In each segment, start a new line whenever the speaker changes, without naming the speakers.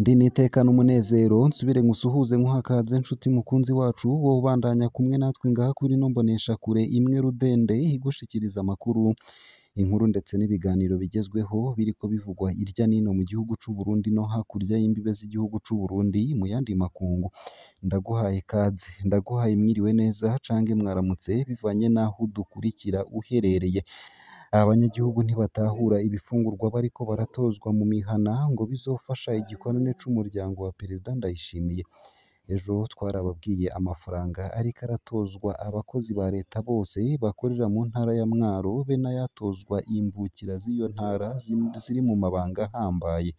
Ndi n'iteka n'umunezero nsubire nkusuhuze nkuhakaze nshuti mukunzi wacu wowe ubandanya kumwe natwe ngaha kuri ino mboneshakure imwe rudende igushikiriza amakuru, inkuru ndetse n'ibiganiro bigezweho biriko bivugwa irya nino mu gihugu c'u Burundi no hakurya y'imbibe z'igihugu c'u Burundi mu yandi makungu. Ndaguhaye ikaze, ndaguhaye mwiriwe neza cange mwaramutse bivanye n'aho udukurikira uherereye. Abanyagihugu ntibatahura ibifungurwa bariko baratozwa mu mihana ngo bizofasha igikorane c'umuryango wa Perezida Ndayishimiye. Ejo twarababwiye amafaranga ariko aratozwa abakozi ba leta bose bakorera mu ntara ya Mwaro be n'ayatozwa imvukira z'iyo ntara ziri mu mabanga ahambaye.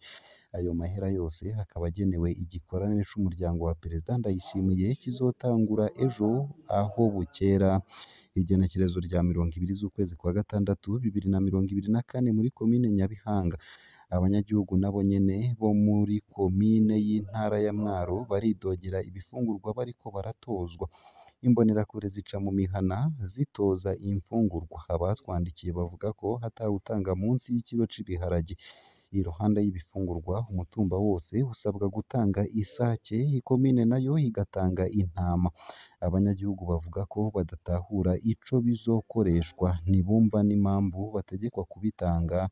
Ayo mahera yose akaba agenewe igikorane c'umuryango wa Perezida Ndayishimiye kizotangura ejo aho bukera igenekerezo rya 20 z'ukwezi kwa gatandatu 2024 muri komine Nyabihanga. Abanyagihugu nabo nyene bo muri komine y'intara ya Mwaro baridogera ibifungurwa bariko baratozwa. Imbonerakure zica mu mihana zitoza imfungurwa. Abatwandikiye bavuga ko atawutanga munsi y'ikiro c'ibiharage. Iruhande y'ibifungurwa, umutumba wose usabwa gutanga isake, ikomine nayo igatanga intama. Abanyagihugu bavuga ko badatahura ico bizokoreshwa, ntibumva n'impamvu bategekwa kubitanga,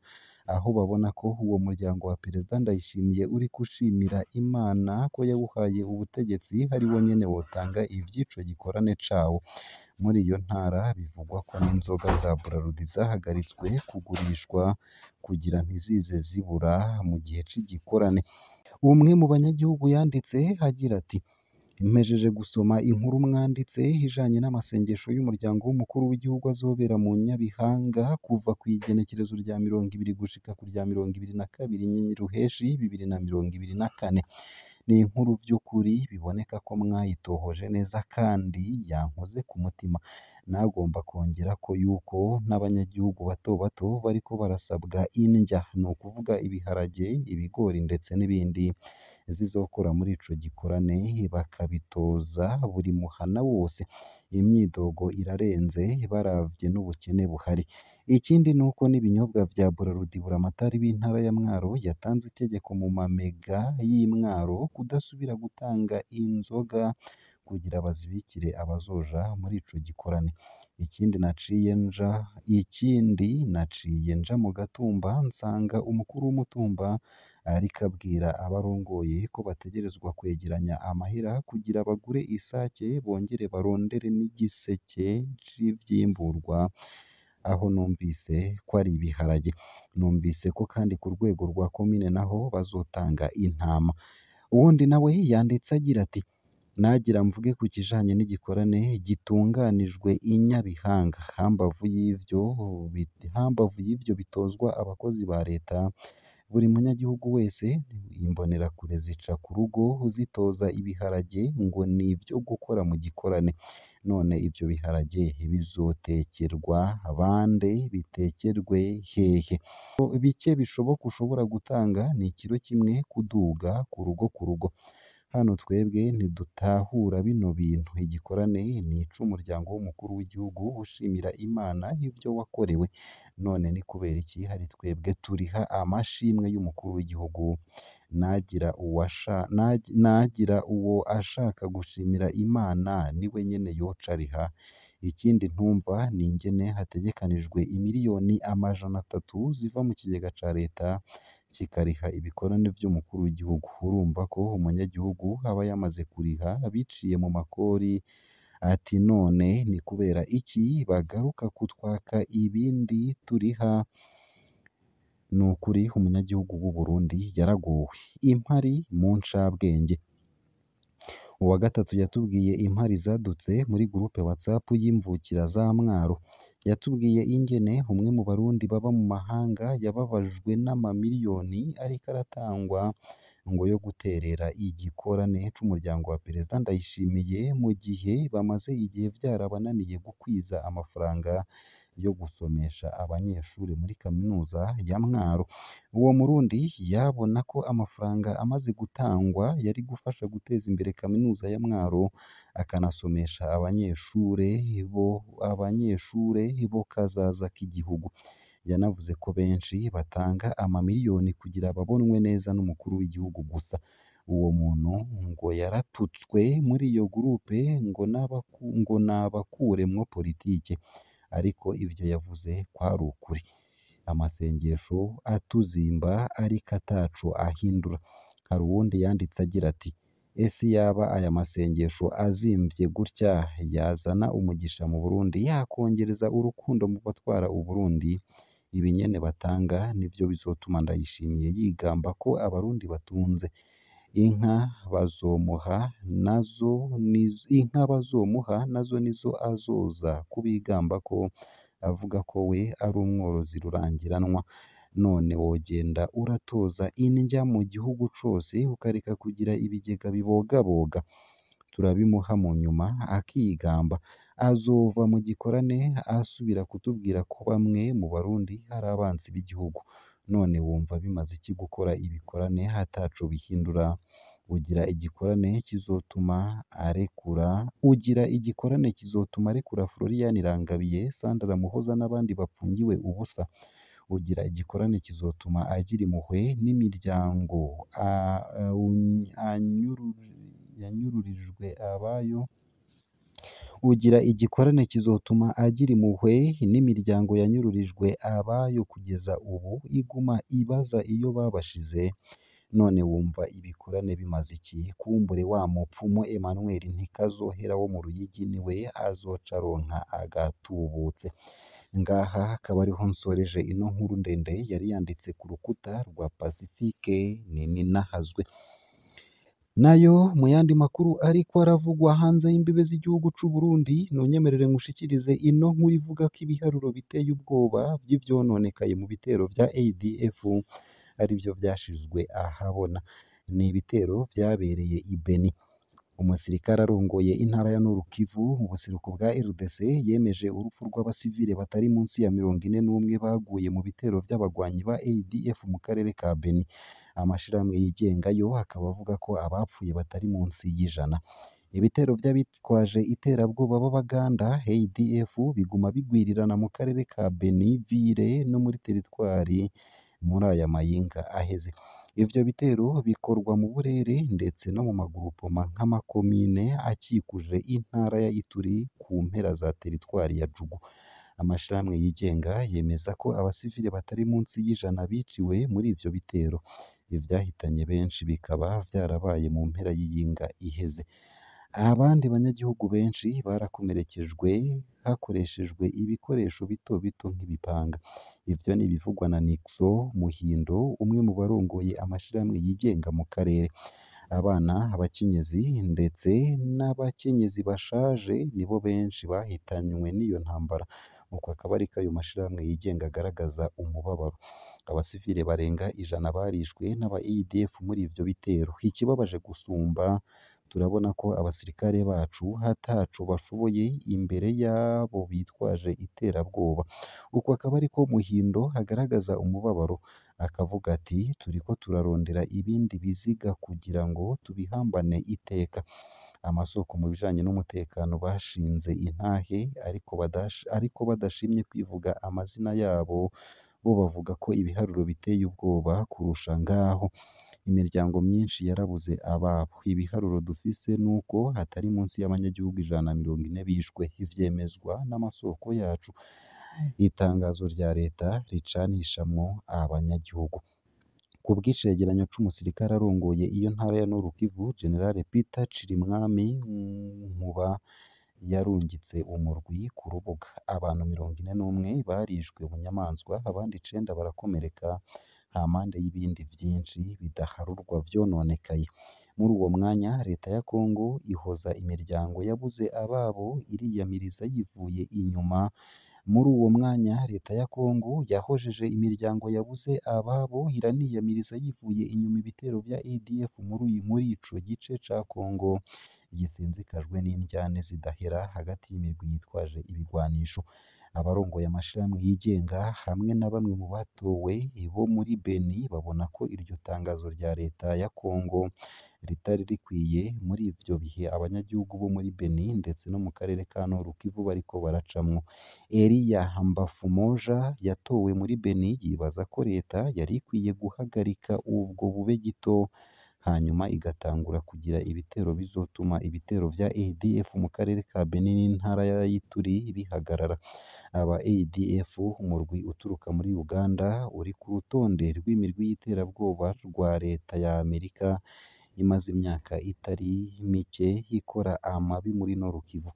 aho babona ko uwo muryango wa Perezida Ndayishimiye uriko ushimira Imana ko yawuhaye ubutegetsi ari wo nyene wotanga ivy'ico gikorane cawo. Muri iyo ntara bivugwa ko n'inzoga za Bralirwa zahagaritswe kugurishwa kugira ntizize zibura mu gihe c'igikorane. Umwe mu banyagihugu yanditse agira ati: "Mpejeje gusoma inkuru mwanditse ijanye n'amasengesho y'umuryango w'umukuru w'igihugu azobera mu Nyabihanga kuva kw'igenekerezo rya 20 gushika ku rya 22 Ruheshi 2024. Ni inkuru vy'ukuri biboneka ko mwayitohoje neza kandi yankoze ku mutima. Nagomba kongerako yuko n'abanyagihugu bato bato bariko barasabwa indya, ni ukuvuga ibiharage, ibigori ndetse n'ibindi zizokora muri ico gikorane bakabitoza buri muhana wose. Imyidogo irarenze baravye n'ubukene buhari. Ikindi nuko n'ibinyobwa vya Bralirwa Buramatari w'intara ya Mwaro yatanze itegeko mu mamega y'i Mwaro kudasubira gutanga inzoga kugira bazibikire abazoja muri ico gikorane. Ikindi naciye nja mu Gatumba nsanga umukuru w'umutumba ariko abwira abarongoye ko bategerezwa kwegeranya amahera kugira bagure isake bongere barondere n'igiseke c'ivyimburwa, aho numvise ko ari ibiharage. Numvise ko kandi ku rwego rwa komine naho bazotanga intama." Uwundi nawe yanditse agira ati: "Nagira mvuge ku kijanye n'igikorane gitunganijwe i Nyabihanga. Hambavu y'ivyo bitozwa abakozi ba leta, buri munyagihugu wese imbonerakure zica ku rugo zitoza ibiharage ngo ni ivyo gukora mu gikorane. None ivyo biharage bizotekerwa bande, bitekerwe hehe? Bike bishoboka ushobora gutanga ni ikiro kimwe kuduga ku rugo ku rugo. Hano twebwe ntidutahura bino bintu. Igikorane ni ic'umuryango w'umukuru w'igihugu ushimira Imana ivyo wakorewe. None ni kubera iki ari twebwe turiha amashimwe y'umukuru w'igihugu? Nagira uwo ashaka gushimira Imana niwe nyene yoca ariha. Ikindi ntumva ni ingene hategekanijwe imiriyoni 300 ziva mu kigega ca leta kikariha ibikorane vy'umukuru w'igihugu. Urumva ko umunyagihugu aba yamaze kuriha biciye mu makori, ati none ni kubera iki bagaruka kutwaka ibindi turiha? Nukuri umunyagihugu w'u Burundi yaragowe. Impari mu ncabwenge." Uwa gatatu yatubwiye impari zadutse muri groupe WhatsApp y'imvukira za Mwaro. Yatubwiye ingene umwe mu Barundi baba mu mahanga yababajwe n'amamiliyoni ariko aratangwa ngo yo guterera igikorane c'umuryango wa Perezida Ndayishimiye mu gihe bamaze igihe vyarabananiye gukwiza amafaranga yo gusomesha abanyeshure muri kaminuza ya Mwaro. Uwo Murundi yabona ko amafaranga amaze gutangwa yari gufasha guteza imbere kaminuza ya Mwaro, akanasomesha abanyeshure bo kazaza k'igihugu. Yanavuze ko benshi batanga amamiliyoni kugira babonwe neza n'umukuru w'igihugu gusa. Uwo muntu ngo yaratutswe muri iyo gurupe ngo nabakuremwo politike, ariko ivyo yavuze kwari ukuri. Amasengesho atuzimba ariko ataco ahindura. Hari uwundi yanditse agira ati: "Ese iyaba aya masengesho azimvye gutya yazana umugisha mu Burundi, yakongereza urukundo mu batwara Uburundi? Ibi nyene batanga nivyo bizotuma Ndayishimiye yigamba ko abarundi batunze. Inka bazomuha nazo nizo azoza kubigambako avuga ko we ari umworozi rurangiranwa. None wogenda uratoza indya mu gihugu cose ukareka kugira ibigega bibogaboga? Turabimuha mu nyuma akigamba. Azova mu gikorane asubira kutubwira ko bamwe mu Barundi ari abansi b'igihugu. None wumva bimaze iki gukora ibikorane ataco bihindura? Ugira igikorane kizotuma arekura Florian Irangabiye, Sandra Muhoza n'abandi bapfungiwe ubusa? Ugira igikorane kizotuma agira impuhwe n'imiryango yanyururijwe abayo? Ugira igikorane kizotuma agira impuhwe n'imiryango yanyururijwe abayo kugeza ubu iguma ibaza iyo babashize? None wumva ibikorane bimaze iki? Kumbure wa mupfumu Emmanuel Ntikazohera wo mu Ruyigi niwe azoca aronka agatubutse." Ngaha akaba ariho nsoreje ino nkuru ndende yari yanditse ku rukuta rwa Pacifique Nininahazwe. Nayo mu yandi makuru ariko aravugwa hanze y'imbibe z'igihugu c'u Burundi, nunyemerere nkushikirize ino nkuru ivuga ko ibiharuro biteye ubwoba vy'ivyononekaye mu bitero vya ADF arivyo vyashizwe ahabona. Ni ibitero vyabereye i Beni. Umusirikare arongoye intara ya Nord Kivu mu buseruko bwa RDC yemeje urupfu rw'abasivile batari munsi ya 41 baguye mu bitero vy'abagwanyi ba ADF mu karere ka Beni. Amashirahamwe yigenga yo akaba avuga ko abapfuye batari munsi y'ijana. Ibitero vy'abitwaje iterabwoba b'Abaganda ADF biguma bigwirirana mu karere ka Beni Ville no muri teritwari muri aya mayinga aheze. Ivyo bitero bikorwa mu burere ndetse no mu magurupoma nk'amakomine akikuje intara ya Ituri ku mpera za teritwari ya Jugu. Amashirahamwe yigenga yemeza ko abasivile batari munsi y'ijana biciwe muri ivyo bitero. Ivyahitanye benshi bikaba vyarabaye mu mpera y'iyinga iheze. Abandi banyagihugu benshi barakomerekejwe hakoreshejwe ibikoresho bito bito nk'ibipanga. Ivyo ni ibivugwa na Nixon Muhindo, umwe mu barongoye amashirahamwe yigenga mu karere. Abana, abakenyezi ndetse n'abakenyezi bashaje nibo benshi bahitanywe n'iyo ntambara. Uko akaba ariko ayo mashirahamwe yigenga agaragaza umubabaro. Abasivile barenga 100 barishwe n'aba ADF muri ivyo bitero. Ikibabaje gusumba, turabona ko abasirikare bacu ataco bashoboye imbere y'abo bitwaje iterabwoba. Uko akaba ariko Muhindo agaragaza umubabaro, akavuga ati: "Turiko turarondera ibindi biziga kugira ngo tubihambane iteka." Amasoko mu bijanye n'umutekano bashinze intahe ariko badashimye kwivuga amazina yabo, bo bavuga ko ibiharuro biteye ubwoba kurusha ngaho. Imiryango myinshi yarabuze ababo. Ibiharuro dufise nuko hatari munsi y'abanyagihugu 140 bishwe, ivyemezwa n'amasoko yacu. Itangazo rya leta ricanishamwo abanyagihugu. Ku bw'icegeranyo c'umusirikare arongoye iyo ntara ya Nord Kivu, General Peter Cirimwami Nkuba yarungitse umurwi ku rubuga. Abantu 41 barishwe bunyamaswa, abandi 9 barakomereka, hampande y'ibindi vyinshi bidaharurwa vyononekaye. Muri uwo mwanya leta ya Congo ihoza imiryango yabuze ababo iriyamiriza yivuye inyuma. Muri uwo mwanya leta ya Congo yahojeje imiryango yabuze ababo iraniyamiriza yivuye inyuma ibitero vya ADF muri ico gice ca Congo gisinzikajwe n'indyane zidahera hagati y'imigwi yitwaje ibigwanisho. Abarongoye amashirahamwe yigenga hamwe na bamwe mu batowe bo muri Beni babona ko iryo tangazo rya leta ya Kongo ritari rikwiye. Muri ivyo bihe abanyagihugu bo muri Beni ndetse no mu karere ka Nord Kivu bariko baracamwo. Elia Mbafumoja yatowe muri Beni yibaza ko leta yari ikwiye guhagarika ubwo bube gito, hanyuma igatangura kugira ibitero bizotuma ibitero vya ADF mu karere ka Beni n'intara ya Ituri bihagarara. Aba ADF, umurwi uturuka muri Uganda, uri ku rutonde rw'imirwi y'iterabwoba rwa leta ya Amerika, imaze imyaka itari mike ikora amabi muri Nord Kivu.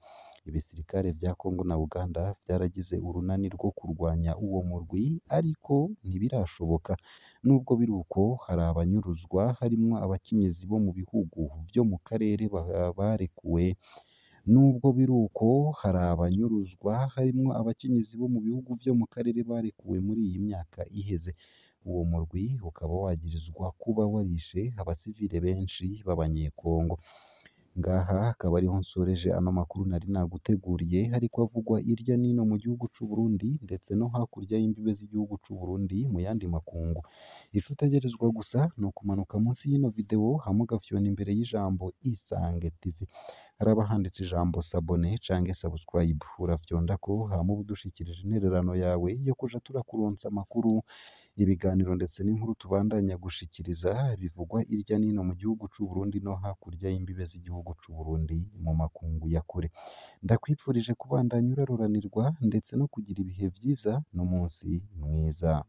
Ibisirikare vya Congo na Uganda vyaragize urunani rwo kurwanya uwo murwi, ariko ntibirashoboka. Nubwo biri uko, hari abanyuruzwa harimwo abakenyezi bo mu bihugu vyo mu karere barekuwe. Nubwo biri uko, hari abanyuruzwa harimwo abakenyezi bo mu bihugu vyo mu karere barekuwe muri iyi myaka iheze. Uwo murwi ukaba wagirizwa kuba warishe abasivile benshi b'Abanyekongo. Ngaha akaba ariho nsoreje ano makuru nari naguteguriye, ariko avugwa irya nino mu gihugu c'u Burundi ndetse no hakurya y'imbibe z'igihugu c'u Burundi mu yandi makungu. Ico utegerezwa gusa ni ukumanuka munsi y'ino video hama ugafyona imbere y'ijambo Isange TV. Haraba handitse ijambo s'abonner canke subscribe, urafyondako hama uba udushikirije intererano yawe yo kuja turakuronsa amakuru, ibiganiro ndetse n'inkuru tubandanya gushikiriza bivugwa irya nino mu gihugu c'u Burundi no hakurya y'imbibe z'igihugu c'u Burundi mu makungu ya kure. Ndakwifurije kubandanya uraroranirwa ndetse no kugira ibihe vyiza n'umunsi mwiza.